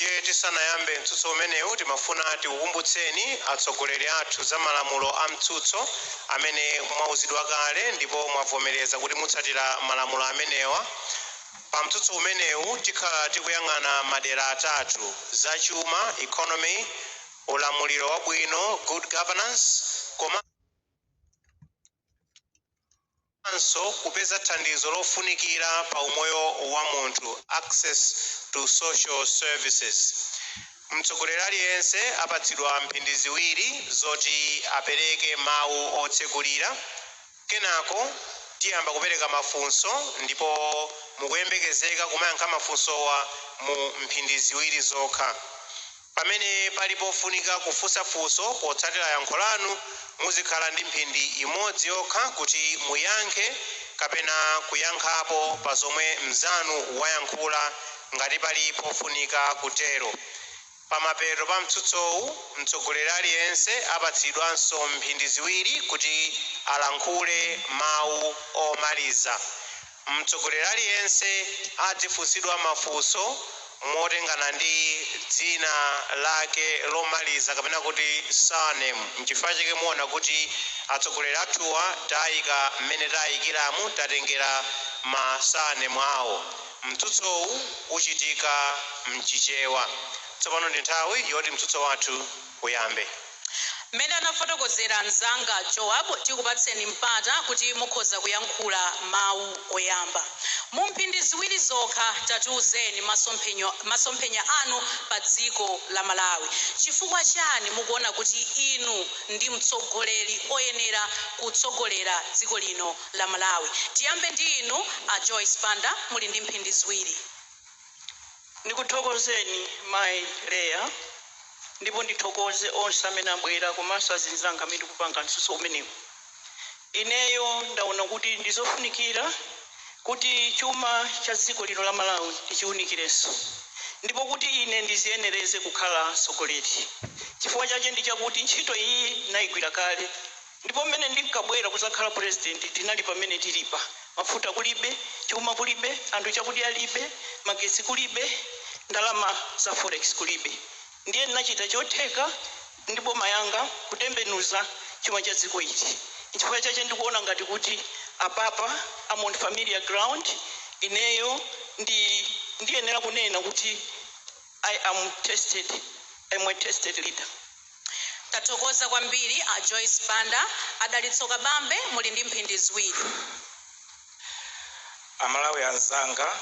Ndiye tisanayambe mtsutso umenewu, timafuna tikukumbutseni atsogoleri athu za malamulo a mtsutso amene mwauzidwa kale ndipo mwavomereza kuti mutsatira malamulo amenewa. Pa mtsutso umenewu tikhala tikuyang'ana madera atatu: zachuma, economy, ulamuliro wabwino, good governance, komanso kupeza thandizo lofunikira pa umoyo wa munthu, access to social services. Mtsogoleri aliyense apatsidwa mphindi 2 zoti apereke mawu otsekulira. Kenako tiyamba kupereka mafunso, ndipo mukuyembekezeka kumayankha mafunsowa mu mphindi 2 zokha. Pamene pali pofunika kufunsa funso potsatira yankho lanu, muzikhala ndi mphindi 1 yokha kuti muyankhe kapena kuyankhapo pa zomwe mnzanu wayankhula, ngati pali pofunika kutero. Pamapeto pa mtsutsowu, mtsogoleri aliyense apatsidwanso mphindi 2 kuti alankhule mawu omaliza. Mtsogoleri aliyense adzifunsidwa mafunso motengana ndi dzina lake lomaliza, kapena kuti surname. Nchifukwa chake muona kuti atsogoleri athuwa tayika mmene tayikiramu, tatengera ma surname awo. Mtsutsowu uchitika mChichewa. Tsopano ndi nthawi yoti mtsutso wathu uyambe. Mmene anafotokozera mzanga Joab, tikupatseni mpata kuti mukhoza kuyankhula mawu oyamba mu mphindi 2 zokha. Tatiuzeni masomphenya anu pa dziko la Malawi. Chifukwa chani mukuona kuti inu ndi mtsogoleri oyenera kutsogolera dziko lino la Malawi? Tiyambe ndi inu, a Joyce Banda, muli ndi mphindi 2. Ndikuthokozeni, mayi Leya, ndipo ndithokoze onse amene abwera komanso azinzanga amene tikupanga mtsutso umenewu. Ineyo ndaona kuti ndizofunikira kuti chuma cha dziko lino la Malawi tichiwunikirenso, ndipo kuti ine ndiziyenereze kukhala mtsogoleri. Chifukwa chache ndi chakuti ntchito iyi nayigwira kale, ndipo mmene ndinkabwera kuzakhala president tinali pamene tilipa: mafuta kulibe, chuma kulibe, anthu chakudya alibe, magetsi kulibe, ndalama za forex kulibe. Ndiye ndinachita chotheka ndi boma yanga kutembenuza chuma cha dziko ili. Chifukwa chache ndikuona ngati kuti apapa I'm on familiar ground. Ineyo ndiyenera kunena kuti I am tested, I'm a tested leader. Tathokoza kwambiri, a Joyce Banda. A Dalitso Kabambe, muli ndi mphindi 2. Amalawi anzanga,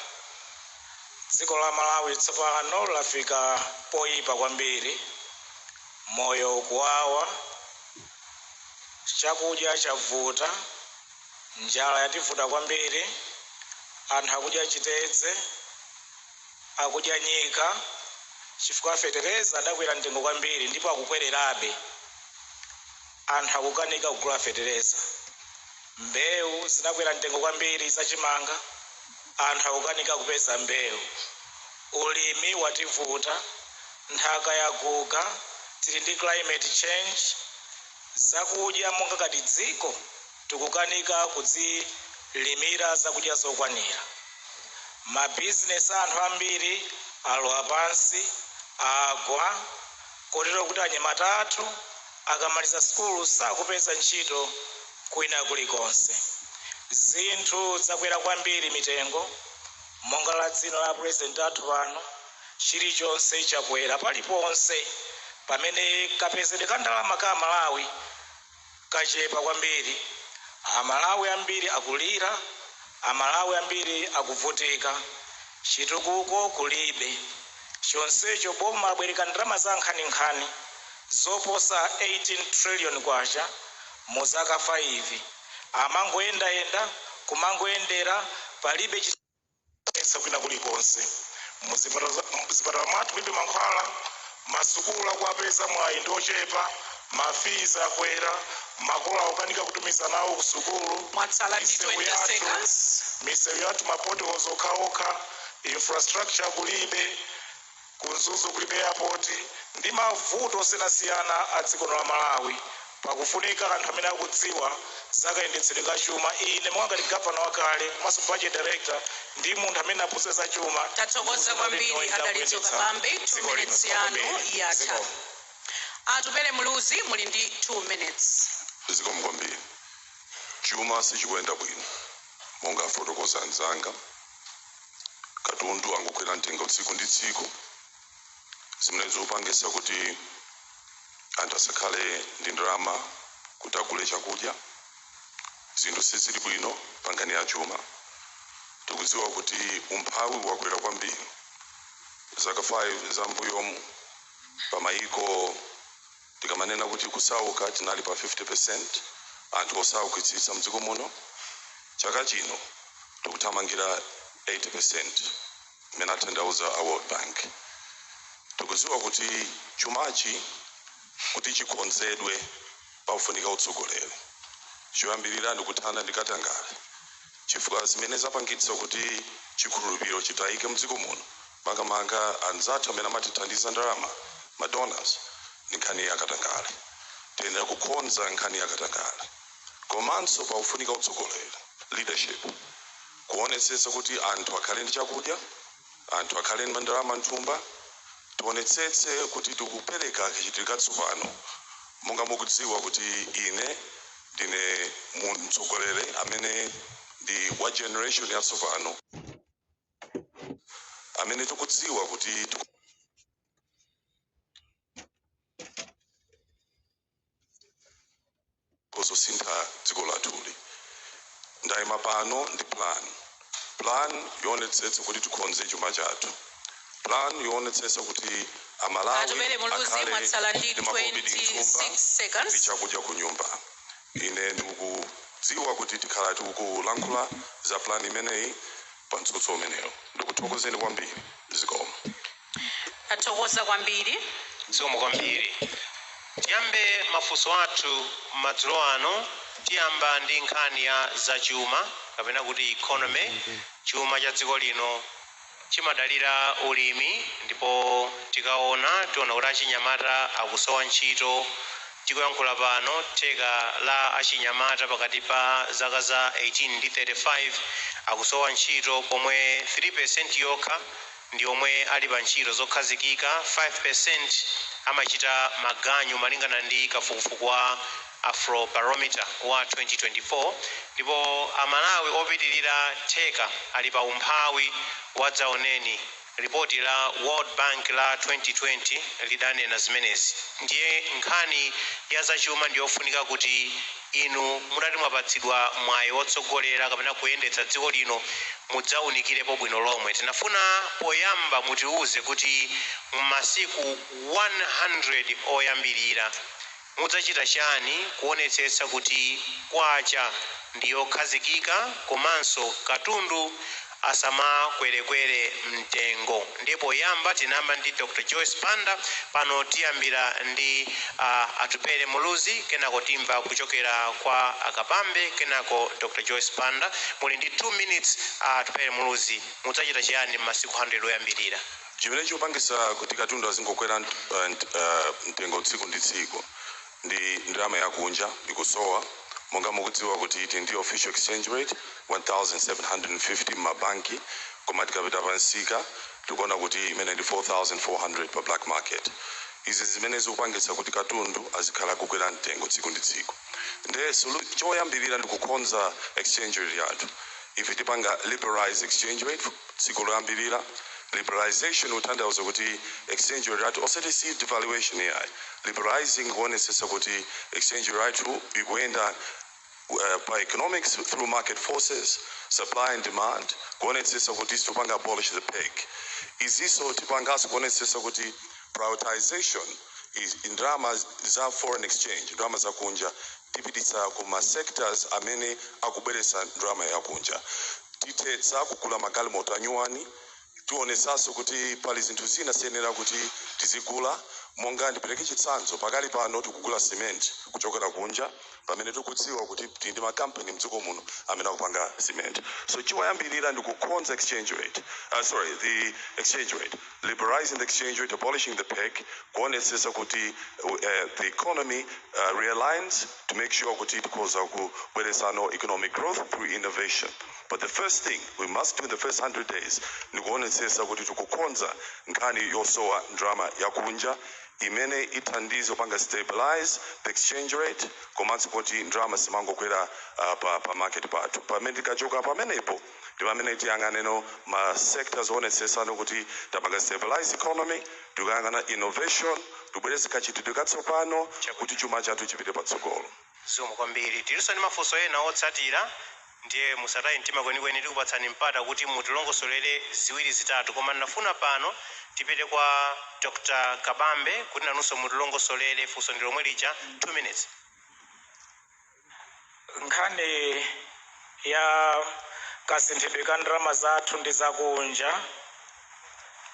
dziko la Malawi tsopano lafika poyipa kwambiri. Moyo ukuwawa, chakudya chavuta, njala yativuta kwambiri. Anthu akudya chitedze, akudya nyika, chifukwa fetereza adakwera mtengo kwambiri ndipo akukwererabe. Anthu akukanika kugula fetereza. Mbewu zinakwera mtengo kwambiri, zachimanga, anthu akukanika kupeza mbewu. Ulimi wativuta, nthaka yaguga, tili ndi climate change. Zakudya monga ngati dziko tikukanika kudzilimira zakudya zokwanira. Mabizinesi anthu ambiri alowa pansi, agwa, kotero kuti anyamata athu akamaliza sukulu sakupeza ntchito kwina kulikonse. Zinthu zakwera kwambiri mitengo, monga la dzina la president athu pano, chilichonse chakwera paliponse, pamene kapezedwe ka ndalama ka Malawi kachepa kwambiri. Amalawi ambiri akulira, Amalawi ambiri akuvutika, chitukuko kulibe. Chonsecho boma labwereka ndalama za nkhaninkhani zoposa 18 trillion kwacha mu zaka 5. Amangoyendayenda, kumangoyendera, palibe Etsa kwina kulikonse. Muzipatala mwathu mulibe mankhwala, masukulu akuapeza mwayi ndi ochepa, ma fees akwera, makolo akukanika kutumiza nawo ku sukulu. Mwatsala ndi Misewu 20 yathu, seconds. misewu yathu ma potholes okhaokha, infrastructure kulibe, ku Mzuzu kulibe airport, ndi mavuto osiyanasiyana a dziko la Malawi. Pakufunika anthu amene akudziwa zakayendetsedwe ka chuma. Ine monga ngati gavana wakale komanso budget director ndi munthu amene aphunzitsa za chuma, Tathokoza kwambiri, Adalitso Kabambe. 2 minutes yanu yatha. Atupele Muluzi, muli ndi 2 minutes. Zikomo kwambiri. Chuma sichikuyenda bwino monga afotokoza anzanga. Katundu angokwera mtengo tsiku ndi tsiku, zimene zikupangisa kuti anthu asakhale ndi ndalama kuti agule chakudya. Zinthu sizili bwino pa nkhani ya chuma. Tikudziwa kuti umphawi wakwera kwambiri zaka 5 zambuyomu. Pamayiko tikamanena kuti kusauka, tinali pa 50% anthu osaukitsitsa mdziko muno. Chaka chino tikuthamangira 80%, imene atanthauza a World Bank. Tikudziwa kuti chumachi kuti chikonzedwe pafunika utsogoleri. Choyambirira ndikuthana ndi katangale, chifukwa zimene zapangitsa kuti chikhulupiriro chitayike mdziko muno, makamaka anzathu amene amatithandiza ndalama, madonors, ndi nkhani ya katangale. Tiyenera kukonza nkhani ya katangale. Komanso pakufunika utsogoleri, leadership, kuonetsetsa kuti anthu akhale ndi chakudya, anthu akhale ndi ndalama mthumba. Tionetsetse kuti tikupereka kachitidwe katsopano. Monga mukudziwa kuti ine ndine mtsogoleri amene ndi wa generation yatsopano, amene tikudziwa kuti tikuzosintha dziko lathuli. Ndayima pano ndi plan yoonetsetsa kuti tikonze chuma chathu, plan yoonetsetsa kuti Amalawi Atupele Muluzi, akhale mwatsala ndi ndi makobidi mthumba 26 seconds. ndi chakudya ku nyumba. Ine ndikukudziwa kuti tikhala tikukulankhula za plan imeneyi pa mtsutso umenewo. Ndikuthokozeni kwambiri, zikomo. Tathokoza kwambiri. Zikomo kwambiri. Tiyambe mafunso athu madzulo ano. Tiyamba ndi nkhani ya zachuma kapena kuti economy. Chuma cha dziko lino chimadalira ulimi, ndipo tikaona tiona kuti achinyamata akusowa ntchito. Tikuyankhula pano, theka la achinyamata pakati pa zaka za 18 ndi 35 akusowa ntchito, pomwe 3% yokha ndi omwe ali pa ntchito zokhazikika, 5% amachita maganyu, malingana ndi kafukufuku wa Afrobarometer wa 2024. Ndipo Amalawi opitirira theka ali pa umphawi wadzaoneni. Ripoti la World Bank la 2020 lidanena zimenezi. Ndiye nkhani ya zachuma ndiyofunika kuti inu mutati mwapatsidwa mwayi wotsogolera kapena kuyendetsa dziko lino, mudzawunikirepo bwino lomwe. Tinafuna poyamba mutiuze kuti m'masiku 100 oyambirira mudzachita chani kuonetsetsa kuti kwacha ndiyokhazikika komanso katundu asamakwerekwere mtengo. Ndipo poyamba tinayamba ndi Dr Joyce Banda, pano tiyambira ndi Atupele Muluzi, kenako timva kuchokera kwa Akabambe, kenako Dr Joyce Banda. Muli ndi 2 minutes. Atupele Muluzi, mudzachita chiyani m'masiku 100 oyambirira? Chimene chikupangisa kuti katundu azingokwera mtengo tsiku ndi tsiku ndi ndalama yakunja ikusowa. Monga mukudziwa kuti iti ndi official exchange rate 1750 m'mabanki, koma tikapita pansika tikuona kuti imene ndi 4400 pa black market. Izi zimene zikupangitsa kuti katundu azikhala kukwera mtengo tsiku ndi tsiku. Nde choyambirira ndi kukonza exchange rate yathu. Ife tipanga liberalize exchange rate tsiku loyambirira. Liberalization kutanthauza kuti exchange rate yathu, osati si devaluation yayi, liberalizing kuonetsetsa kuti exchange rate ikuyenda by economics through market forces, supply and demand, kuonetsetsa kuti tipanga abolish the peg. Iziso tipangaso kuonetsetsa kuti prioritization is ndalama za foreign exchange, ndalama zakunja, tipititsa kuma sectors amene akubweretsa ndalama yakunja. Tithetsa kugula magalimoto anyuwani. Tionesanso kuti pali zinthu zina siyenera kuti tizigula. Monga ndipereke chitsanzo, pakali pano tikugula cement kuchokera kunja, pamene tikudziwa kuti tili ndi makampani mdziko muno amene akupanga cement. So chiwayambirira ndi kukonza exchange rate, sorry, the exchange rate, liberalizing the exchange rate, abolishing the peg, kuonetsetsa kuti the economy realigns to make sure kuti tikhoza kubweretsano economic growth through innovation. But the first thing we must do in the first 100 days ni kuonetsetsa kuti tikukonza nkhani yosowa ndalama yakunja imene ithandize kupanga stabilize the exchange rate, komanso kuti ndalama simangokwera pa market pathu. Pamene tikachoka pamenepo ndi pamene tiyang'aneno ma sectors onetsetsano kuti tapanga stabilize economy, tikuyang'ana innovation, tibweretse kachitidwe katsopano kuti chuma chathu chipite patsogolo. Zikomo kwambiri. Tilinso ndi mafunso ena otsatira, ndiye musataye mtima kwenikweni, tikupatsani mpata kuti mutilongosolere ziwiri zitatu. Koma ndinafuna pano tipite kwa Dr Kabambe kuti nanunso mutilongosolere. Funso ndi lomwe lija, 2 minutes. Nkhani ya kasinthidwe ka ndalama zathu ndi zakunja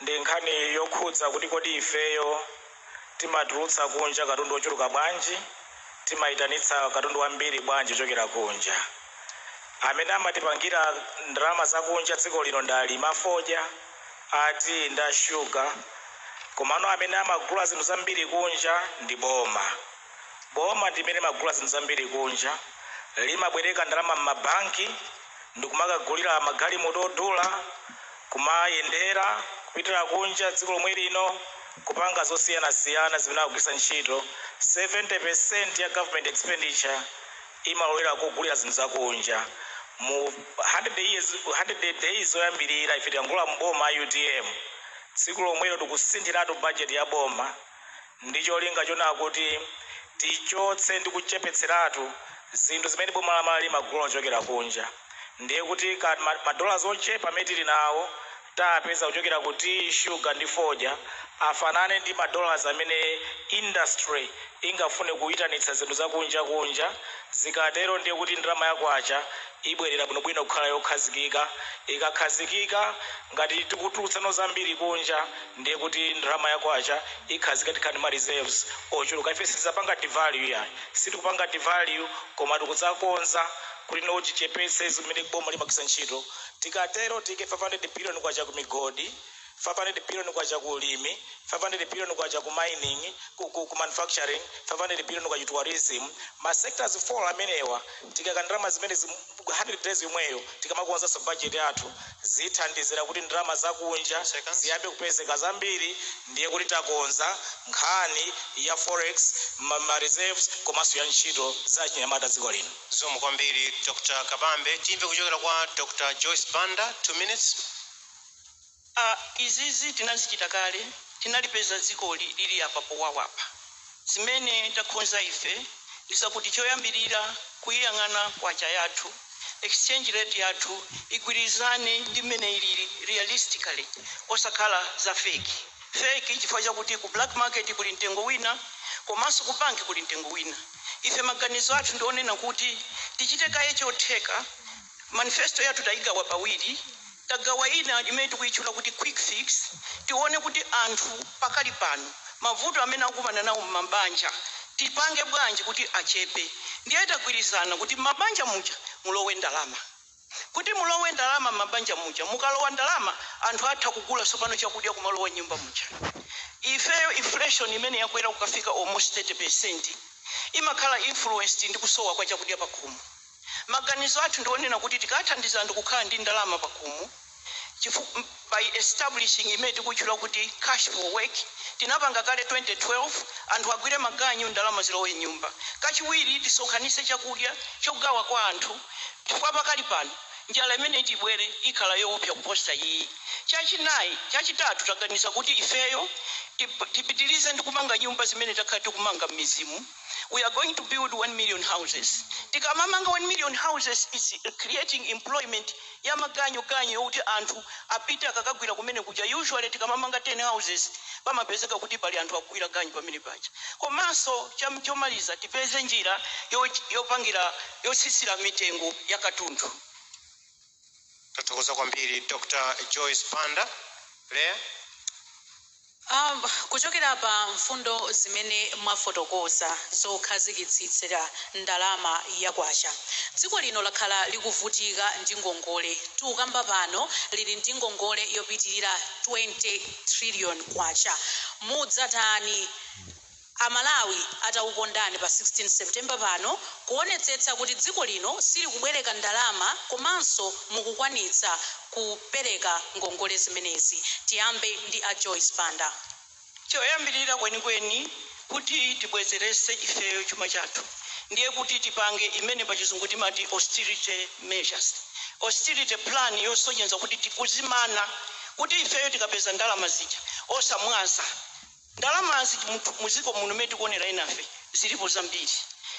ndi nkhani yokhudza kuti kodi ifeyo timatulutsa kunja katundu ochuluka bwanji, timayitanitsa katundu wambiri bwanji kuchokera kunja. Amene amatipangira ndalama zakunja dziko lino ndi alimi afodya ati ndi ashuga, komano amene amagula zinthu zambiri kunja ndi boma. Boma ndimene limagula zinthu zambiri kunja, limabwereka ndalama m'mabanki ndikumakagulira magalimoto odula, kumayendera kupitira kunja dziko lomwe lino, kupanga zosiyanasiyana zimene akugwiritsa ntchito. 70% ya government expenditure imalowera kugulira zinthu zakunja. Mu 100 years, 100 days zoyambirira ife tikangula mboma a UTM, tsiku lomwelo tikusinthiratu budget ya boma ndi cholinga chona kuti tichotse ndi kuchepetseratu zinthu zimene boma lamala limagula kuchokera kunja. Ndiye kuti ka madollars ochepa amene tili nawo tapeza kuchokera ku tea, sugar ndi fodya afanane ndi madollars amene industry ingafune kuyitanitsa zinthu zakunja kunja. Zikatero ndiye kuti ndalama yakwacha ibwerera bwinobwino kukhala yokhazikika. Ikakhazikika, ngati tikutulutsano zambiri kunja, ndiye kuti ndalama yakwacha ikhazika, tikhala ndi ma reserves ochuluka. Ife sitizapanga devalue yayi, sitikupanga devalue, koma tikudzakonza kuti no tichepetse zimene boma limagwiritsa ntchito. Tikatero tiyike 500 billion kwacha ku migodi, 500 billion kwacha ku ulimi, 500 billion kwacha ku mining, ku manufacturing, 500 billion kwacha tourism, ma sectors 4 amenewa. Tikaka ndalama zimene 100 days imweyo tikamakonzanso budget yathu, zithandizira kuti ndalama zakunja Seconds. ziyambe kupezeka zambiri. Ndiye kuti takonza nkhani ya forex, ma reserves, komanso ya ntchito za chinyamata dziko lino. Zikomo kwambiri, Dr Kabambe. Timve kuchokera kwa Dr Joyce Banda, 2 minutes. Izizi tinazichita kale, tinalipeza dzikoli lili apa powawapa. Zimene takhonza ife ndizakuti choyambirira kuyiyang'ana kwacha yathu, exchange rate yathu igwirizane ndi mmene ilili realistically, osakhala za fake fake, chifukwa chakuti ku black market kuli mtengo wina, komanso ku banki kuli mtengo wina. Ife maganizo athu ndionena kuti tichite kaye chotheka. Manifesto yathu tayigawa pawiri. Tagawa ina imene tikuyitchula kuti quick fix, tione kuti anthu pakali pano mavuto amene akukumana nawo m'mabanja tipange bwanji kuti achepe. Ndiye tagwirizana kuti m'mabanja muja mulowe ndalama. Kuti mulowe ndalama m'mabanja muja, mukalowa ndalama anthu atha kugula tsopano chakudya kumalowa nyumba muja. Ifeyo inflation imene yakwera kukafika almost 30% imakhala influenced ndi kusowa kwa chakudya pakhomo. Maganizo athu ndionena kuti tikathandiza anthu kukhala ndi ndalama pakhomo by establishing imene tikutchula kuti cash for work. Tinapanga kale 2012, anthu agwire maganyu, ndalama zilowe nyumba. Kachiwiri, tisonkhanitse chakudya chogawa kwa anthu, chifukwa pakali pano njala imene itibwere ikhala yoopsa kuposa iyi. Chachinayi, chachitatu, taganiza kuti ifeyo tipitirize ndi kumanga nyumba zimene takhala tikumanga m'midzimu. We are going to build 1 million houses. Tikamamanga 1 million houses, it's creating employment ya maganyu ganyu yokuti anthu apite akakagwira kumene kuja. Usually tikamamanga 10 houses pamapezeka kuti pali anthu akugwira ganyu pamene paja. Komanso chomaliza, tipeze njira yopangira yotsitsira mitengo ya katundu. Tathokoza kwambiri, Dr Joyce Banda. Leya. Kuchokera pa mfundo zimene mwafotokoza zokhazikitsira ndalama ya kwacha, dziko lino lakhala likuvutika ndi ngongole. Tikukamba pano lili ndi ngongole yopitirira 20 trillion kwacha. Mudzatani Amalawi atawukondani pa 16 September pano kuonetsetsa kuti dziko lino silikubwereka ndalama komanso mukukwanitsa kupereka ngongole zimenezi? Tiyambe ndi a Joyce Banda. Choyambirira kwenikweni, kuti tibwezerese ifeyo chuma chathu, ndiye kuti tipange imene pachizungu timati austerity measures, austerity plan, yosonyeza kuti tikuzimana kuti ifeyo tikapeza ndalama zija osamwaza ndalamazi. Muziko muno mene tikuonera inafe zilipo zambiri,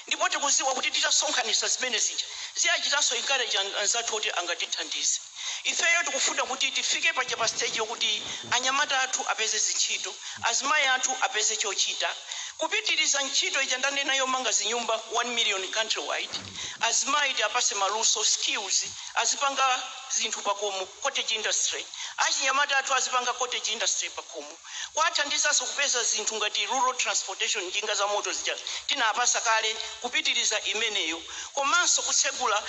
ndipo tikuziwa kuti titasonkhanisa zimene zija ziyachitanso encourage anzathu kuti angatithandize. Ifeyo tikufuna kuti tifike paja pa stage yokuti anyamata athu apeze zintchito, azimayi athu apeze chochita, kupitiriza ntchito ija ndanena yomanga zinyumba 1 million countrywide, azimayi tiapase maluso, skills, azipanga zinthu pakomo, cottage industry, achinyamata athu azipanga cottage industry pakomo, kwathandizanso kupeza zinthu ngati rural transportation, njinga za moto zija tinapasa kale, kupitiriza imeneyo, komanso kutsegula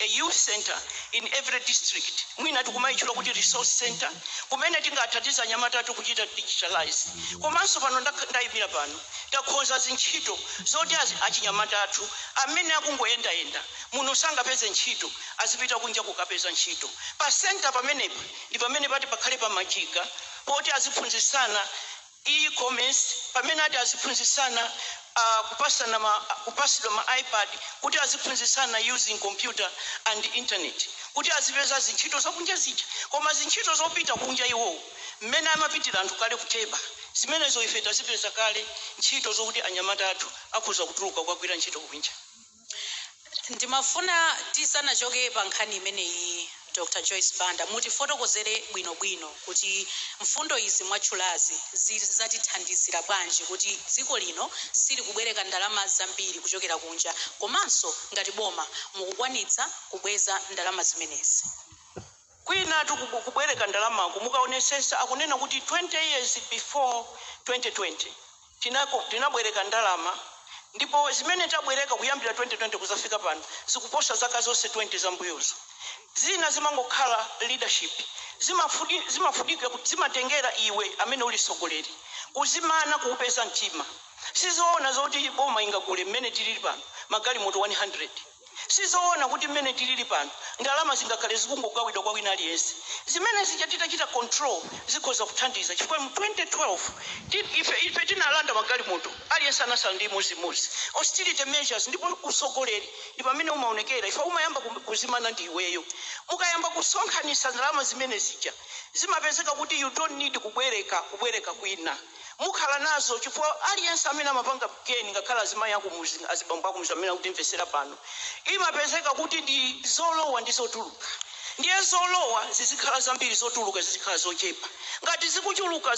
a youth center in every district, mwina tikumayitchula kuti resource center, kumene tingathandiza anyamata athu kuchita digitalize. Komanso pano ndayimira pano, takhonza zintchito zoti achinyamata athu amene akungoyendayenda muno sangapeze ntchito azipita kunja kukapeza ntchito. Pa center pamenepa ndi pamene pati pakhale pamajiga poti aziphunzitsana e-commerce, pamene ati aziphunzitsana kupasana ma, kupasidwa ma iPad kuti aziphunzitsana using computer and internet, kuti azipeza zintchito zakunja zija, koma zintchito zopita kunja iwowo mmene amapitira anthu kale kutheba, zimenezo ife tazipeza kale, ntchito zokuti anyamata athu akhoza kutuluka kukagwira ntchito kunja. Ndimafuna tisanachoke pa nkhani imeneyi, Dr Joyce Banda, mutifotokozere bwinobwino kuti mfundo izi mwatchulazi zatithandizira bwanji kuti dziko lino silikubwereka ndalama zambiri kuchokera kunja, komanso ngati boma mukukwanitsa kubweza ndalama zimenezi. Kwinatu kubwereka ndalamako, mukaonesesa akunena kuti 20 years before 2020 tinabwereka ndalama, ndipo zimene tabwereka kuyambira 2020 kuzafika pano zikuposa zaka zonse 20 zambuyozo. Zina zimangokhala leadership, zimafunika zimatengera iwe amene uli sogoleri kuzimana, kuupeza mtima. Sizoona zoti boma ingagule mmene tilili pano magalimoto 100. Sizoona kuti mmene tilili pano ndalama zingakhale zikungogawidwa kwa wina aliyense. Zimene zija titachita control zikhoza kuthandiza, chifukwa mu 2012 ife tinalanda magalimoto, aliyense anasala ndi imodzi. Austerity measures ndipo usogoleri ndi pamene umaonekera. Ife umayamba kuzimana ndi iweyo. Mukayamba kusonkhanisa ndalama zimene zija, zimapezeka kuti you don't need kubwereka kwina, mukhala nazo, chifukwa aliyense amene amapanga geni, ngakhale azimayi akumuzi, azibambo akumuzi amene akutimvesera pano, imapezeka kuti ndi zolowa ndi zotuluka. Ndiye zolowa zizikhala zambiri, zotuluka zizikhala zochepa. Ngati zikuchuluka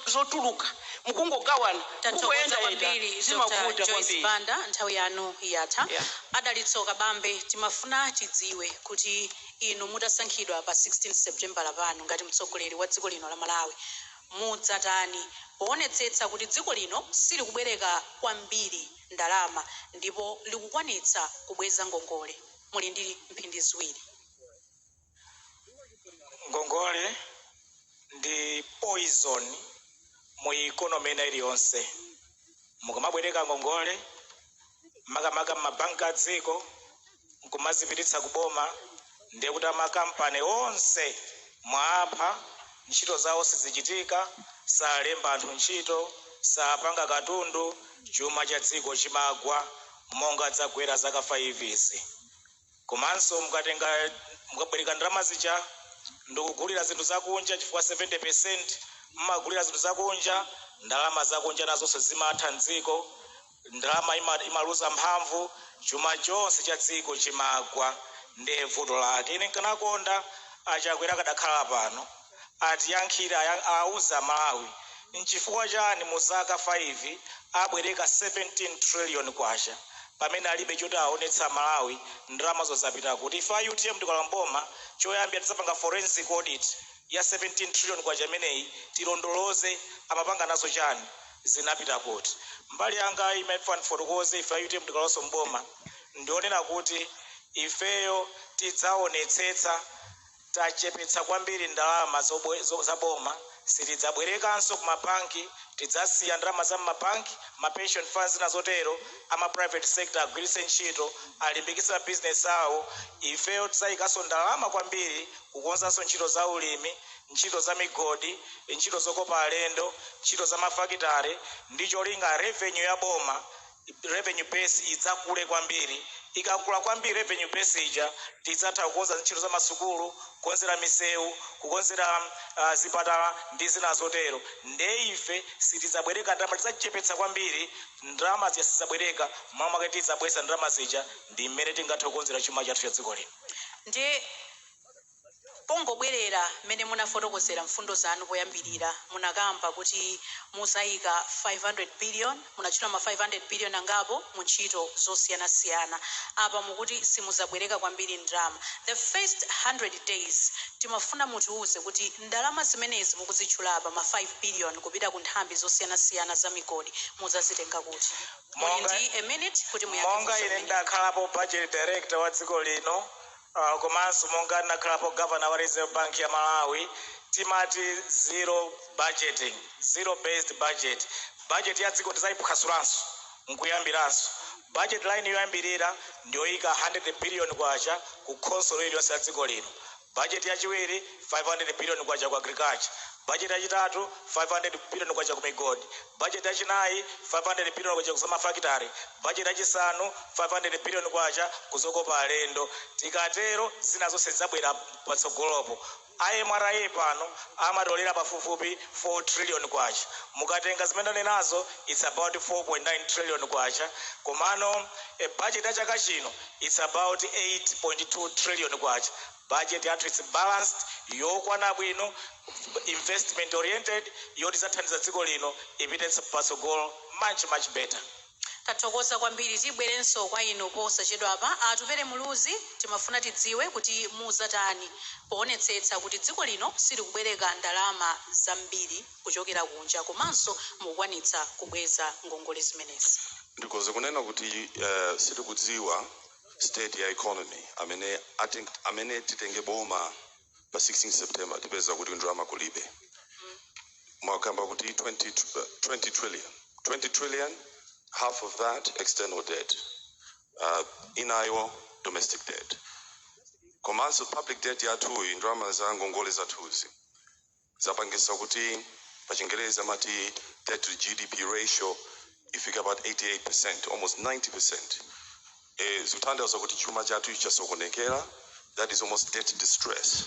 zotuluka, mukungogawana, Tathokoza kungoyendayenda, kwambiri, Dr zimavuta Joyce kwambiri. Banda, nthawi yanu yatha. Yeah. Adalitso Kabambe, timafuna tidziwe kuti inu mutasankhidwa pa 16 September lapano ngati mtsogoleri wa dziko lino la Malawi, mudzatani poonetsetsa kuti dziko lino silikubwereka kwambiri ndalama ndipo likukwanitsa kubweza ngongole? Muli ndi mphindi 2. Ngongole ndi poison mu economy ina iliyonse. Mukamabwereka ngongole, makamaka m'mabanki a dziko, nkumazipititsa kuboma, ndiye kuti amakampani onse mwapha ntchito zawo, sizichitika, salemba anthu ntchito, sapanga katundu, chuma cha dziko chimagwa monga dzagwera zaka 5 izi. Komanso mukatenga, mukabwereka ndalama zija ndikugulira zinthu zakunja, chifukwa 70 mmagulira zinthu zakunja, ndalama zakunja nazonso zimatha mdziko, ndalama imaluza mphamvu, chuma chonse cha dziko chimagwa. Ndiye vuto lake. Ine nkanakonda Achakwera akadakhala pano atiyankhire, auza Malawi nchifukwa chani mu zaka 5 abwereka 17 trillion kwacha. Pamene alibe choti aonetsa Malawi ndalamazo zapita kuti. Ife a UTM tikalowa mboma, choyambira tidzapanga forensic audit ya 17 trillion kwacha imeneyi, tilondoloze amapanga nazo chani, zinapita kuti. Mbali yanga imene ndifotokoze, ife a UTM tikalowanso mboma, ndionena kuti ifeyo tidzaonetsetsa tachepetsa kwambiri ndalama za boma. Sitidzabwerekanso ku mabanki, tidzasiya ndalama za mmabanki, ma pension funds na zotero, ama private sector agwiritse ntchito, alimbikitse mabizinesi awo. Ifeyo tidzayikanso ndalama kwambiri kukonzanso ntchito za ulimi, ntchito za migodi, ntchito zokopa alendo, ntchito za mafakitare, ndi cholinga revenue ya boma, revenue base idzakule kwambiri. Ikakula kwambiri revenue base ija, tidzatha kukonza ntchito za masukulu, kukonzera misewu, kukonzera zipatala ndi zina zotero. Nde ife sitidzabwereka ndalama, tidzachepetsa kwambiri ndalama zija, sizidzabwereka. Mwamwake tidzabweza ndalama zija, ndi mmene tingathe kukonzera chuma chathu cha dziko lino. Ndiye pongobwerera mmene munafotokozera mfundo zanu poyambirira, munakamba kuti muzayika 500 billion, munatchula ma 500 billion angapo mu ntchito zosiyanasiyana. Apa mukuti simuzabwereka kwambiri ndalama the first 100 days. Timafuna mutiuze kuti ndalama zimenezi mukuzitchula apa, ma 5 billion kupita ku nthambi zosiyanasiyana za migodi, muzazitenga kuti? Muli ndi a minute kuti muyankhe Monga funso ine limeneli. Ndakhalapo budget director wa dziko lino, komanso monga ndinakhalapo governor wa Reserve Bank ya Malawi, timati zero budgeting, zero based budget. Budget ya dziko tizayiphwasulanso nkuyambiranso. Budget line yoyambirira ndiyoyika 100 billion kwacha ku khonsolo iliyonse ya dziko lino. Budget yachiwiri, 500 billion kwacha ku agriculture. Budget yachitatu, 500 billion kwacha ku migodi. Budget yachinayi, 500 billion kwacha ku mafakitare. Budget yachisanu, 500 billion kwacha kuzokopa alendo. Tikatero zina zonse zidzabwera patsogolopo. MRA pano amatolera pafupifupi 4 trillion kwacha. Mukatenga zimene ndanenazo, it's about 4.9 trillion kwacha. Komano budget ya chaka chino, it's about 8.2 trillion kwacha. Budget yathu is balanced, yokwana bwino, investment oriented, yoti zathandiza dziko lino ipite patsogolo much, much better. Tathokoza kwambiri. Tibwerenso kwa inu posachedwapa. Atupele Muluzi, timafuna tidziwe kuti muzatani poonetsetsa kuti dziko lino silikubwereka ndalama zambiri kuchokera kunja, komanso mukukwanitsa kubweza ngongole zimenezi. Ndikoze kunena kuti sitikudziwa state ya economy amene amene titenge boma pa 16 September, tipeza kuti ndalama kulibe. Mwakamba kuti 20 trillion, 20 trillion, half of that external debt, inayo domestic debt, komanso public debt yathuyi. Ndalama za ngongole zathuzi zapangisa kuti pa Chingerezi amati debt to GDP ratio ifika about 88%, almost 90%. Zikutanthauza kuti chuma chathu chasokonekera. That is almost debt distress.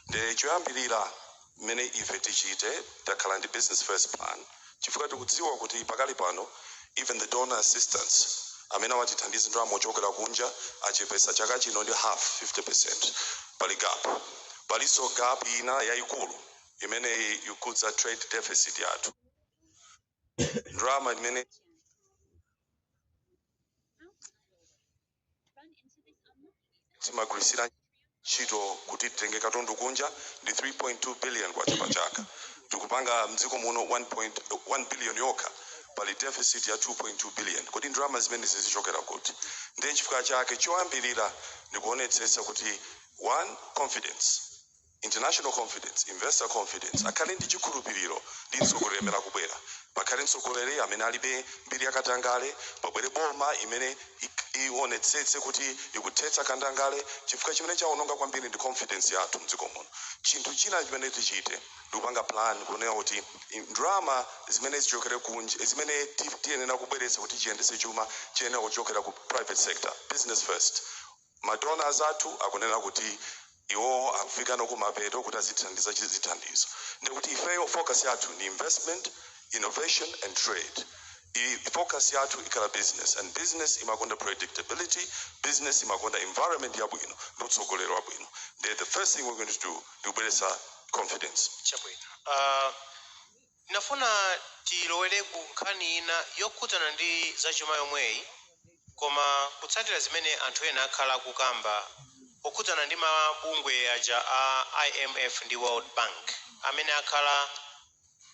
Nde choyambirira mmene ife tichite, takhala ndi business first plan, chifukwa tikudziwa kuti pakali pano even the donor assistance amene amatithandiza ndalama ochokera kunja achepesa chaka chino ndi half, 50%. Pali gap, palinso gap ina yayikulu imene ikudza trade deficit yathu. Ndalama imene timagwirisira ntchito kuti titenge katundu kunja ndi 3.2 billion kwacha pa chaka. Tikupanga mdziko muno 1.1 billion yokha. Pali deficit ya 2.2 billion. Kodi ndalama zimene zizichokera kuti? Ndiye chifukwa chake choyambirira ndikuonetsetsa kuti, one, confidence, international confidence, investor confidence, akhale ndi chikhulupiriro ndi mtsogoleri amene akubwera. Pakhale mtsogoleri amene alibe mbiri yakatangale. Pabwere boma imene ionetsetse kuti ikuthetsa katangale, chifukwa chimene chaononga kwambiri ndi confidence yathu mdziko muno. Chinthu china chimene tichite ndikupanga plan kunena kuti ndalama zimene zichokere kunja, zimene tiyenera kubweretsa kuti chiyendetse chuma, chiyenera kuchokera ku private sector, business first. Madonors athu akunena kuti iwo akufika nokumapeto kuti azithandiza chizithandizo. Ndikuti ifeyo focus yathu ni investment, innovation and trade. Focus yathu ikhala business, and business imakonda predictability, business imakonda environment yabwino ndi utsogoleri wabwino. Ndiye the first thing we're going to do ndi kubweretsa confidence. Chabwino, ndinafuna tilowere ku nkhani ina yokhudzana ndi zachuma yomweyi. Koma kutsatira zimene anthu ena akhala akukamba pokhudzana ndi mabungwe aja a IMF ndi World Bank amene akhala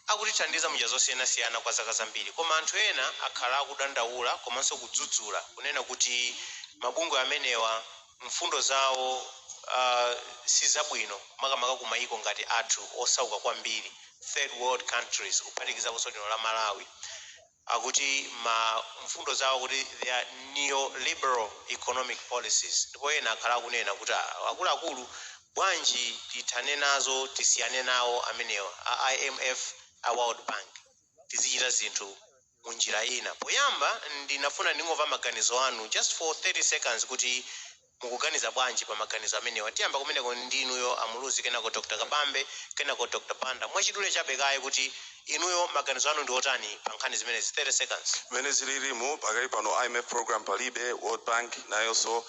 akutithandiza munjira zosiyanasiyana kwa zaka zambiri, koma anthu ena akhala akudandaula komanso kudzudzula kunena kuti mabungwe amenewa mfundo zawo si zabwino, makamaka ku mayiko ngati athu osauka kwambiri, third world countries, kuphatikizaponso lino la Malawi. Akuti ma mfundo zawo kuti they are neoliberal economic policies, ndipo ena akhala akunena kuti, "Ah, akuluakulu, bwanji tithane nazo, tisiyane nawo amenewa a IMF, a World Bank, tizichita zinthu munjira ina?" Poyamba ndinafuna ndingomva maganizo anu just for 30 seconds kuti mukuganiza bwanji pa maganizo amenewa. Tiyamba kumeneko ndinuyo a Muluzi, kenako Dr Kabambe, kenako Dr Banda. Mwachidule chabe kaye kuti inuyo maganizo anu ndi otani pa nkhani zimenezi, 30 seconds. Mmene zililimu pakali pano, IMF program palibe, World Bank nayonso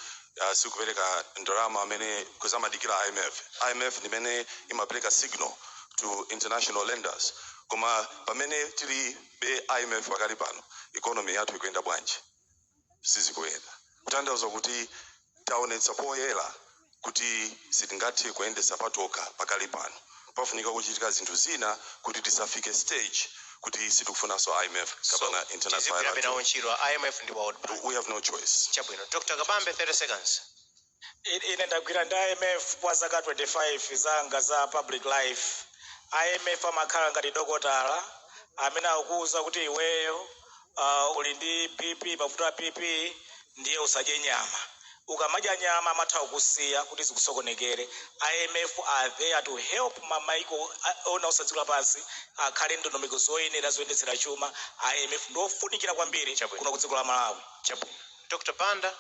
sikupereka ndalama amene kuzamadikira IMF. IMF ndimene imapereka signal to international lenders. Koma pamene tilibe IMF pakali pano, economy yathu ikuyenda bwanji? Sizikuyenda. Kutanthauza kuti taonetsa poyera kuti sitingathe kuyendesa patokha pakali pano. Pafunika kuchitika zinthu zina kuti tisafike stage kuti sitikufunanso IMF kapena international Tizigwirabe nawo ntchito a IMF ndi World Bank? We have no choice. Chabwino. Dr Kabambe, 30 seconds. Ine ndagwira ndi IMF kwa zaka 25 zanga za public life. IMF amakhala ngati dokotala amene akukuwuza kuti iweyo uli ndi BP, mavuto a BP, ndiye usadye nyama. Ukamadya nyama amatha kukusiya kuti zikusokonekere. IMF are there to help mamaiko ona osadziko lapansi akhale ndondomeko zoyenera zoyendetsera chuma. IMF ndiofunikira kwambiri Chabwino. kuno ku dziko la Malawi. Chabwino. Dr Banda,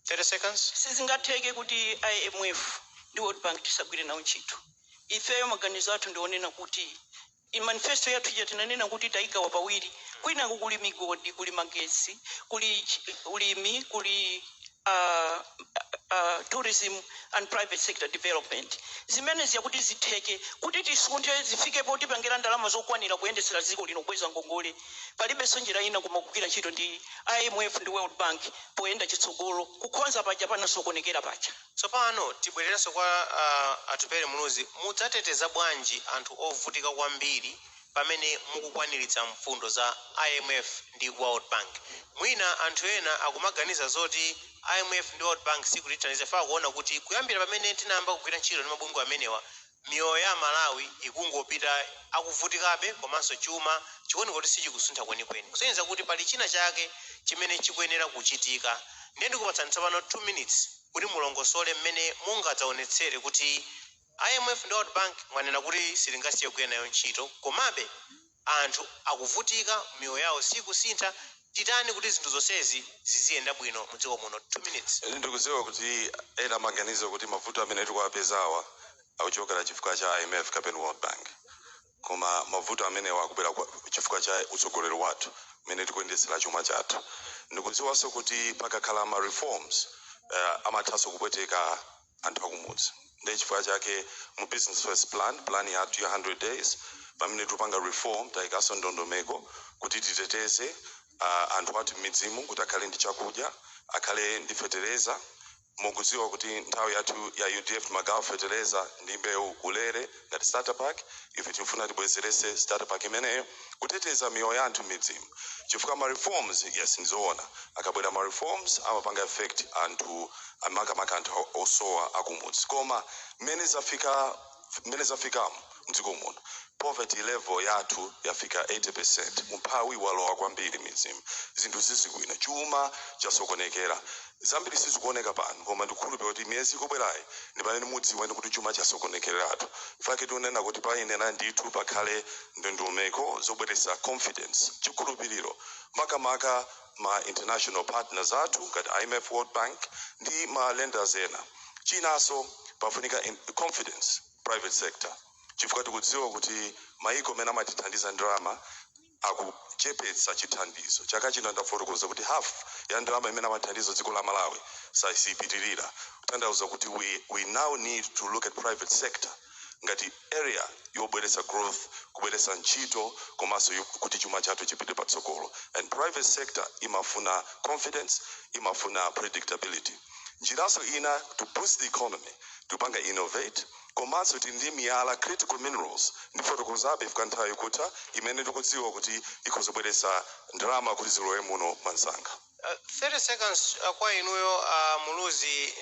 30 seconds. Sizingatheke kuti IMF ndi World Bank tisagwire nawo ntchito. Ifeyo maganizo athu ndionena kuti i manifesto yathu ija tinanena kuti tayigawa pawiri: kwinaku kuli migodi, kuli magetsi, kuli ulimi, kuli tourism and private sector development. Zimene ziyakuti zitheke kuti tisunthe zifikepo tipangira ndalama zokwanira kuyendetsera dziko lino, kubweza ngongole, palibenso njira ina koma kugwira ntchito ndi IMF ndi World Bank poyenda chitsogolo kukhonza paja panasokonekera paja. Tsopano tibwererenso kwa Atupele Muluzi. Mudzateteza bwanji anthu ovutika kwambiri pamene mukukwaniritsa mfundo za IMF ndi World Bank? Mwina anthu ena akumaganiza zoti IMF ndi World Bank sikutithandiza fa kuona kuti kuyambira pamene tinayamba kugwira ntchito ndi mabungwe amenewa, miyoyo ya Malawi ikungopita akuvutikabe, komanso chuma chikuoneka kuti sichikusuntha kwenikweni, kusonyeza kuti pali china chake chimene chikuyenera kuchitika. Ndiye ndikupatsani tsopano 2 minutes kuti mulongosole mmene mungadzaonetsere kuti IMF ndi World Bank mwanena kuti sitingasiye kugwira nayo ntchito, komabe anthu akuvutika, miyoyo yawo sikusintha. Titani kuti zinthu zonsezi ziziyenda bwino mudziko muno? 2 minutes. Ndikudziwa kuti ena amaganiza kuti mavuto amene tikuwapezawa akuchokera chifukwa cha IMF kapena World Bank, koma mavuto amenewa akubwera chifukwa cha utsogoleri wathu mmene tikuyendetsera chuma chathu. Ndikudziwanso kuti pakakhala ma reforms amathanso kupweteka anthu akumudzi. Ndiye chifukwa chake mu Business First plan, plan yathu ya 100 days, pamene tikupanga reform, tayikanso ndondomeko kuti titeteze anthu athu m'midzimu kuti akhale ndi chakudya, akhale ndi fetereza. Mukudziwa kuti nthawi yathu ya UDF timagawa fetereza ndi mbewu ulere ngati starter pack. Ife tikufuna tibwezerese starter pack imeneyo kuteteza miyoyo ya anthu m'midzimu, chifukwa ma reforms, yes, ndizoona, akabwera ma reforms amapanga effect anthu, makamaka anthu osowa akumudzi. Koma mmene zafikamo mdziko muno, poverty level yathu yafika 80%. Umphawi walowa kwambiri midzimu, zinthu zizibwino, chuma chasokonekera, zambiri sizikuoneka pano. Koma ndikukhulupirira kuti miyezi ikubwerayi ndi pamene mudziwene kuti chuma chasokonekeratu. Fake tikunena kuti payenera ndithu pakhale ndondomeko zobweretsa confidence, chikhulupiriro, makamaka ma international partners athu ngati IMF, World Bank ndi ma lenders ena. Chinanso, pafunika confidence private sector, chifukwa tikudziwa kuti maiko amene amatithandiza ndalama akuchepetsa chithandizo. Chaka chino ndafotokoza kuti half ya ndalama imene amathandiza dziko la Malawi saisipitirira, kutanthauza kuti we now need to look at private sector. Ngati area yobweretsa growth, kubweretsa ntchito, komanso kuti chuma chathu chipite patsogolo. And private sector imafuna confidence, imafuna predictability. Njiranso ina to boost the economy, tupanga innovate, komanso tili ndi miyala, critical minerals, ndifotokozabe ifika nthawi yokutha, imene tikudziwa kuti ikhozobweretsa ndalama kuti zilowe muno mwansanga. 30 seconds kwa inuyo, Muluzi.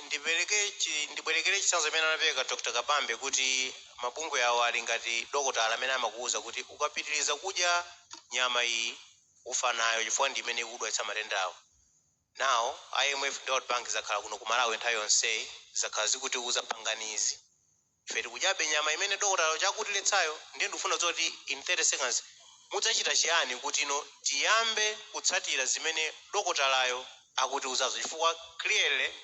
Ndibwerekere chitsanzo imene anapereka Dr. Kabambe kuti mabungwe awo ali ngati dokotala amene amakuwuza kuti ukapitiriza kudya nyama iyi ufa nayo chifukwa ndi imene ikudwalitsa matendawo. Now IMF ndi World Bank zakhala kuno ku Malawi nthawi yonseyi, zakhala zikutiuza panganizi, ife tikudyabe nyama imene dokotala chakutiletsayo. Ndiye ndikufuna zoti in 30 seconds mudzachita chiyani kuti ino tiyambe kutsatira zimene dokotalayo akutiuzazo, chifukwa clearly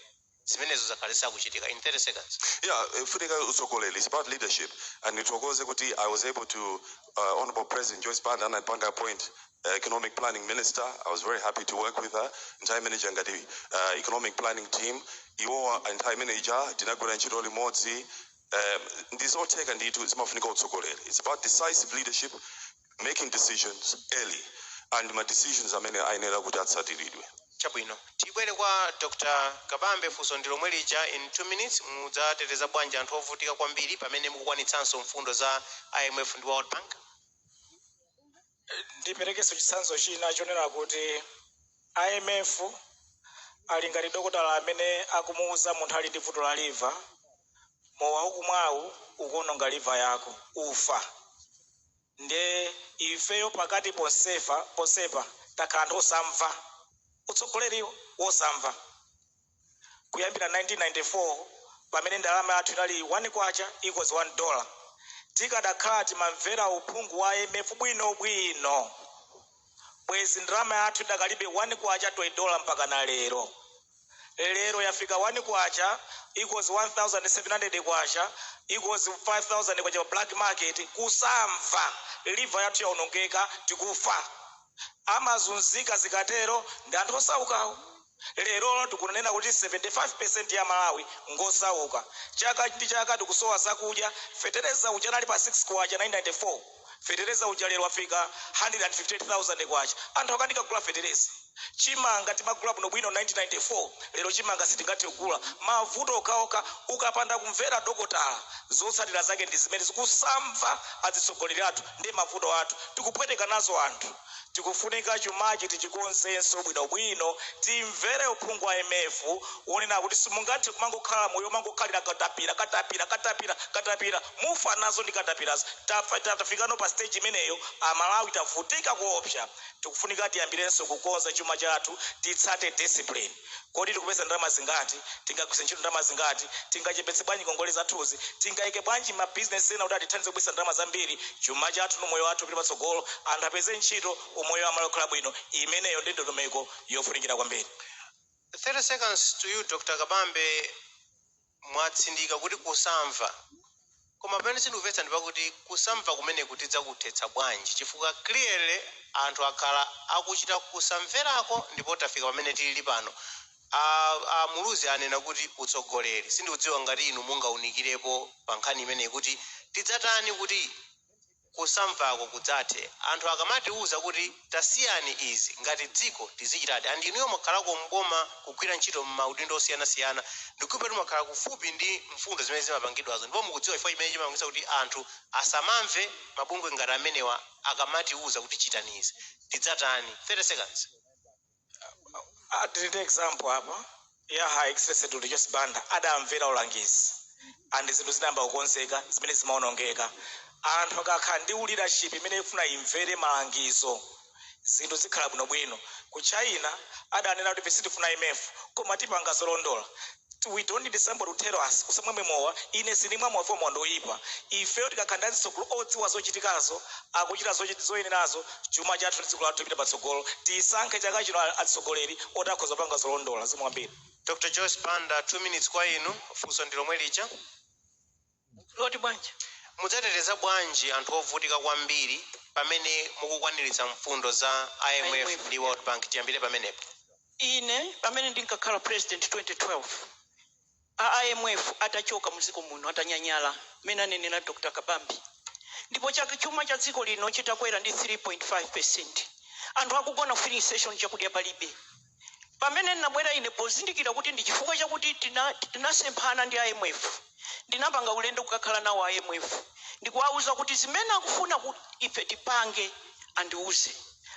zimenezo zakhala zisakuchitika? In 30 seconds. Yeah, funika utsogoleri. It's about leadership. And nithokoze kuti I was able to, Honorable President Joyce Banda anapanga appoint economic planning minister. I was very happy to work with her. Nthawi manager ngati economic planning team. Iwowa nthawi manager tinagwira ntchito limodzi. Ndizotheka ndithu, zimafunika utsogoleri. It's about decisive leadership, making decisions early. And ma decisions amene ayenera kuti atsatiridwe. Chabwino, tibwere kwa Dr. Kabambe. Funso ndi lomwe lija, in 2 minutes, mudzateteza bwanji anthu ovutika kwambiri pamene mukukwanitsanso mfundo za IMF ndi World Bank? Ndiperekenso chitsanzo china chonena kuti IMF ali ngati dokotala amene akumuwuza munthu ali ndi vuto la liver, mowa ukumwawu ukuononga liver yako, ufa. Nde ifeyo pakati ponsefa ponsepa takhala anthu osamva utsogoleriwo, wosamva. Kuyambira 1994 pamene ndalama yathu inali 1 kwacha equals $1, tikadakhala timamvera uphungu wa IMF bwinobwino, bwezi ndalama yathu idakalibe 1 kwacha to $1 mpaka na lero. Lero yafika 1 kwacha equals 1700 kwacha, equals 5000 kwacha pa black market. Kusamva, liver yathu yaonongeka, tikufa. Amazunzika zikatero ndi anthu osaukawo. Lero tikunena kuti 75% ya Malawi ngosauka. Chaka ndi chaka tikusowa zakudya. Fetereza uja anali pa 6 kwacha 994, fetereza uja lero afika 158,000 kwacha. Anthu akanika kugula fetereza. Chimanga timagula bwinobwino 1994, lero chimanga sitingathe kugula. Mavuto okhaokha. Ukapanda kumvera dokotala, zotsatira zake ndi zimene. Zikusamva atsogoleri athu ndi mavuto athu, tikupweteka nazo anthu. Tikufunika chumachi tichikonzenso bwinobwino, timvere uphungu wa IMF wonena kuti simungathe kumangokhala moyo mangokhalira katapira, katapira, katapira, katapira, mufa nazo ndi katapirazo. Tafikano pa stage imeneyo. Amalawi tavutika kuopsa. Tikufunika tiyambirenso kukonza chuma chathu, titsate discipline. Kodi tikupeza ndalama zingati? Tingagwise ntchito ndalama zingati? Tingachepetse bwanji ngongole zathuzi? Tingayike bwanji mabizinesi ena kuti atithandize kubwisa ndalama zambiri? Chuma chathu ndi moyo wathu upite patsogolo, anthu apeze ntchito, umoyo wamalo okhala bwino. Imeneyo ndi ndondomeko yofunikira kwambiri. 30 seconds to you, Dr. Kabambe. Mwatsindika kuti kusamva, koma pamene sindikumvetsa ndi pakuti kusamva kumene tidzakuthetsa bwanji, chifukwa clearly anthu akhala akuchita kusamverako ndipo tafika pamene tilili pano. A Muluzi anena kuti utsogoleri. Sindikudziwa ngati inu mungaunikirepo pa nkhani imeneyi kuti tidzatani kuti kusamvako kudzathe. Anthu akamatiuza kuti tasiyani izi, ngati dziko tizichitadi. And inuyo mwakhalako mboma, kugwira ntchito m'maudindo osiyanasiyana, ndikupe mwakhala kufupi ndi mfundo zimene zimapangidwazo, ndipo mukudziwa chifukwa chimene chimapangitsa kuti anthu asamamve mabungwe ngati amenewa akamatiuza kuti chitani izi. Tidzatani? 30 seconds. Ah, tili ndi example apa ya Her Excellency Dr. Joyce Banda. Adamvera ulangizi and zinthu zinayamba kukonzeka zimene zimaonongeka. Anthu akakhala ndi leadership imene ifuna imvere malangizo, zinthu zikhala bwinobwino. Ku China adanena kuti ife sitifuna IMF, koma tipanga zolondola. We don't need somebody to tell us usamwe mowa, ine sindimwa mowa, mowa ndoyipa. Ifeyo tikakhala ndi atsogoleri odziwa zochitikazo, akuchita zoyenerazo, chuma chathu ndi dziko lathu lipita patsogolo. Tisankhe chaka chino atsogoleri oti akhoza kupanga zolondola. Zimwe kwambiri. Dr. Joyce Banda, 2 minutes kwa inu. Funso ndi lomwe lija. Loti bwanji? Mudzateteza bwanji anthu ovutika kwambiri pamene mukukwaniritsa mfundo za IMF IMF. ndi World Bank? Tiyambire pamenepo. Ine pamene ndinkakhala president 2012, A IMF atachoka muziko muno, atanyanyala, mmene anenera Dr Kabambe, ndipo chake chuma cha dziko lino chitakwera ndi 3.5%, anthu akugona filling station, chakudya palibe. Pamene ndinabwera ine, pozindikira kuti ndi chifukwa chakuti tinasemphana ndi IMF, ndinapanga ulendo kukakhala nawo IMF ndikuwauza kuti zimene akufuna kuti ife tipange andiuze.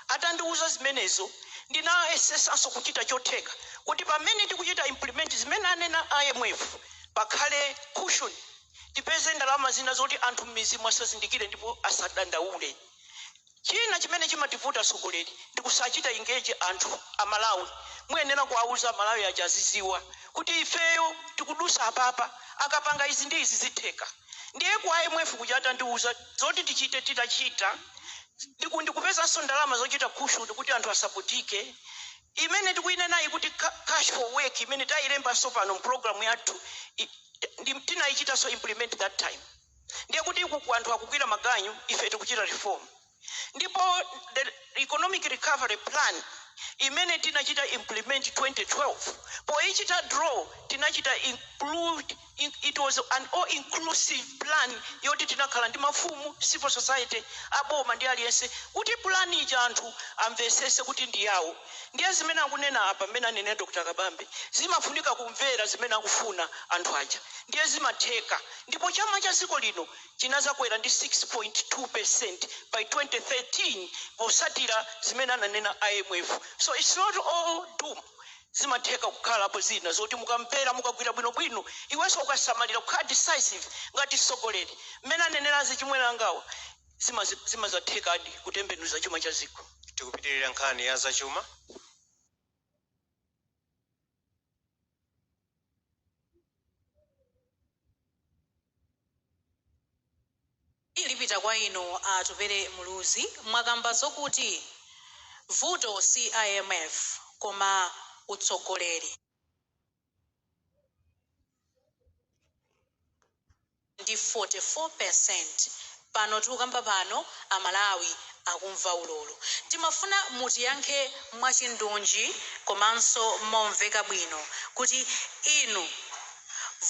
Atandiuza zimenezo, ndinayesesanso kuchita chotheka kuti pamene tikuchita implement zimene anena IMF, pakhale cushion, tipeze ndalama zina zoti anthu m'mizimu asazindikire ndipo asadandaule. China chimene chimativuta atsogoleri ndi kusachita engage anthu. Amalawi muyenera kuwauza Amalawi aja aziziwa kuti ifeyo tikudusa apapa, akapanga izi ndi izi zitheka. Ndiye ku IMF kuja atandiuza zoti tichite, titachita ndikupezanso ndalama zochita cushion kuti anthu asaputike, imene tikuyinenayi kuti cash for work, imene tayilembanso pano mpulogalamu yathu, tinayichitanso implement that time. Ndiye kuti iku anthu akugwira maganyu, ife tikuchita reform. Ndipo the economic recovery plan imene tinachita implement 2012, poichita draw, tinachita include, it was an all inclusive plan yoti tinakhala ndi mafumu, civil society, aboma ndi aliyense, kuti plan ija anthu amvesese kuti ndi yawo. Ndiye zimene akunena apa, mmene anene Dr Kabambe, zimafunika kumvera zimene akufuna anthu aja, ndiye zimatheka. Ndipo chuma cha dziko lino chinazakwera ndi 6.2% by 2013 posatira zimene ananena IMF. So it's not all doom, zimatheka kukhalapo zina zoti mukamvera, mukagwira bwinobwino, iwenso ukasamalira kukhala decisive ngati mtsogoleri, mmene anenerazi chimwerangawa, zimazathekadi kutembenuza chuma cha dziko. Tikupitirira nkhani ya zachuma. Lipita kwa inu Atupele Muluzi. Mwakamba zokuti vuto si IMF koma utsogoleri ndi 44%. Pano tikukamba pano, Amalawi akumva ululu. Timafuna mutiyankhe mwachindunji komanso momveka bwino kuti inu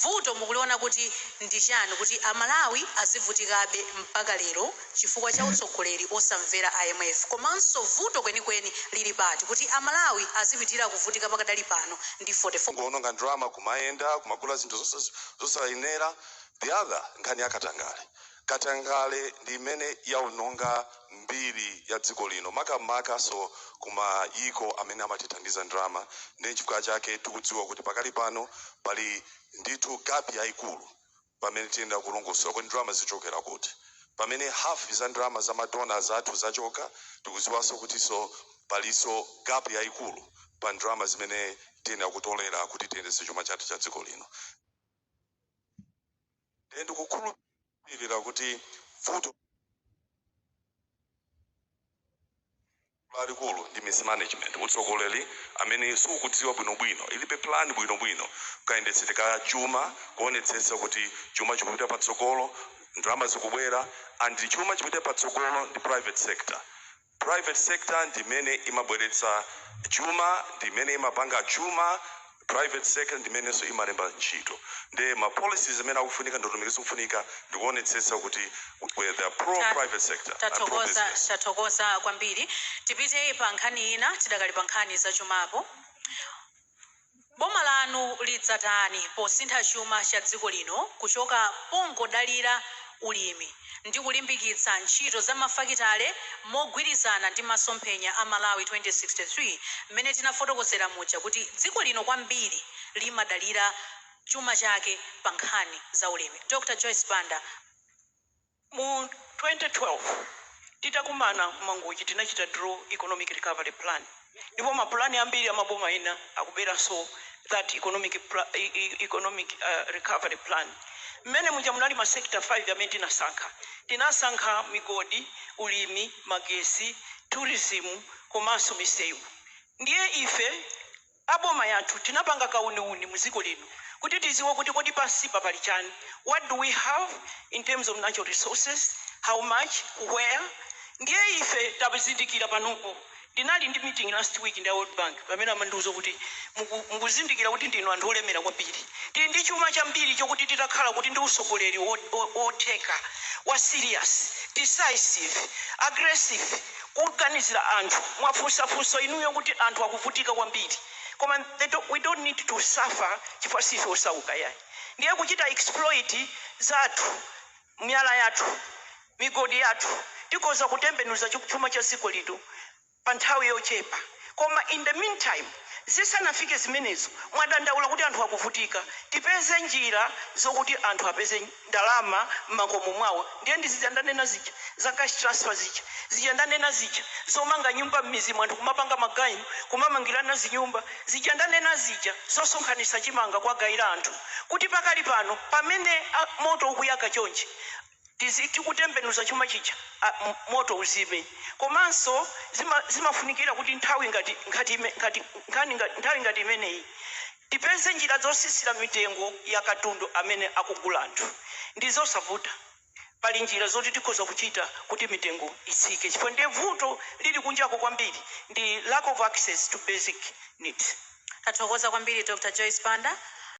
vuto mukuliona kuti ndi chani kuti Amalawi azivutikabe mpaka lero chifukwa cha utsogoleri osamvera IMF, komanso vuto kwenikweni lili pati kuti Amalawi azipitira kuvutika pakadali pano ndi 44? Kuononga ndalama, kumayenda kumagula zinthu zosayenera. The other nkhani ya katangale. Katangale ndi imene yaononga mbiri ya dziko lino, makamakaso kumayiko amene amatithandiza ndalama. Ndi chifukwa chake tikudziwa kuti pakali pano pali ndithu gap yayikulu pamene tiyenda kulongosola kuti ndalama zichokera kuti, pamene half za ndalama za ma donors athu zachoka. Tikudziwanso kutinso palinso gap yayikulu pa ndalama zimene tiyenera kutolera kuti tiyendetse chuma chathu cha dziko lino. Ndiye ndikukhulupirira kuti vuto lalikulu ndi mismanagement, utsogoleri amene sukudziwa bwinobwino, ilibe plan bwinobwino kayendetsere ka chuma, kuonetsetsa kuti chuma chikupita patsogolo, ndalama zikubwera. And chuma chipite patsogolo ndi private sector. Private sector ndimene imabweretsa chuma, ndimene imapanga chuma. Private sector ndimenenso imalemba ntchito. Ndi ma policies amene akufunika, ndondomeko zikufunika, ndikuonetsetsa kuti we are pro private sector and pro Tathokoza. business. Tathokoza kwambiri. Tipite pa nkhani ina, tidakali pa nkhani zachumapo. Boma lanu lidzatani posintha chuma cha dziko lino kuchoka pongodalira ulimi ndi kulimbikitsa ntchito za mafakitale mogwirizana ndi masomphenya a Malawi 2063, mmene tinafotokozera muja kuti dziko lino kwambiri limadalira chuma chake pa nkhani za ulimi? Dr Joyce Banda. Mu 2012 titakumana Mangochi, tinachita draw economic recovery plan, ndipo mapulani ambiri amaboma ena akuberanso that economic recovery plan. Mmene muja munali ma sector 5 amene tinasankha. Tinasankha migodi, ulimi, magesi, tourism komanso misewu. Ndiye ife aboma yathu tinapanga kauniuni muziko lino kuti tiziwe kuti kodi pansipa pali chani, what do we have in terms of natural resources, how much, where. Ndiye ife tazindikira panopo Ndinali ndi meeting last week ndi a World Bank, pamene amandiuza kuti mukuzindikira kuti ndinu anthu olemera kwambiri, tili ndi chuma chambiri chokuti titakhala kuti ndi usogoleri wotheka, wa serious, decisive, aggressive, kuganizira anthu. Mwafunsafunso inuyo kuti anthu akuvutika kwambiri, koma we don't need to suffer chifukwa sife osauka yayi. Ndiye kuchita exploit zathu, miyala yathu, migodi yathu, tikhoza kutembenuza chuma cha dziko lino pa nthawi yochepa. Koma in the meantime, zisanafike zimenezo, mwadandaula kuti anthu akuvutika, tipeze njira zokuti anthu apeze ndalama m'makomo mwawo. Ndiye ndizija ndanena zija za cash transfer, zija ndanena zija zomanga nyumba m'mizi, anthu kumapanga maganyu, kumamangirana zinyumba, zija ndanena zija zosonkhanitsa chimanga kwagayira anthu, kuti pakali pano pamene moto ukuyaka chonchi, tikutembenuza chuma chija, moto uzime. Komanso zimafunikira kuti nthawi ngati ngati ime- ngati nkhani nthawi ngati imeneyi tipeze njira zosisira mitengo ya katundu amene akugula anthu. Ndi zosavuta, pali njira zoti tikhoza kuchita kuti mitengo itsike, chifukwa ndiye vuto lili kunjako kwambiri ndi lack of access to basic needs. Tathokoza kwambiri, Dr Joyce Banda.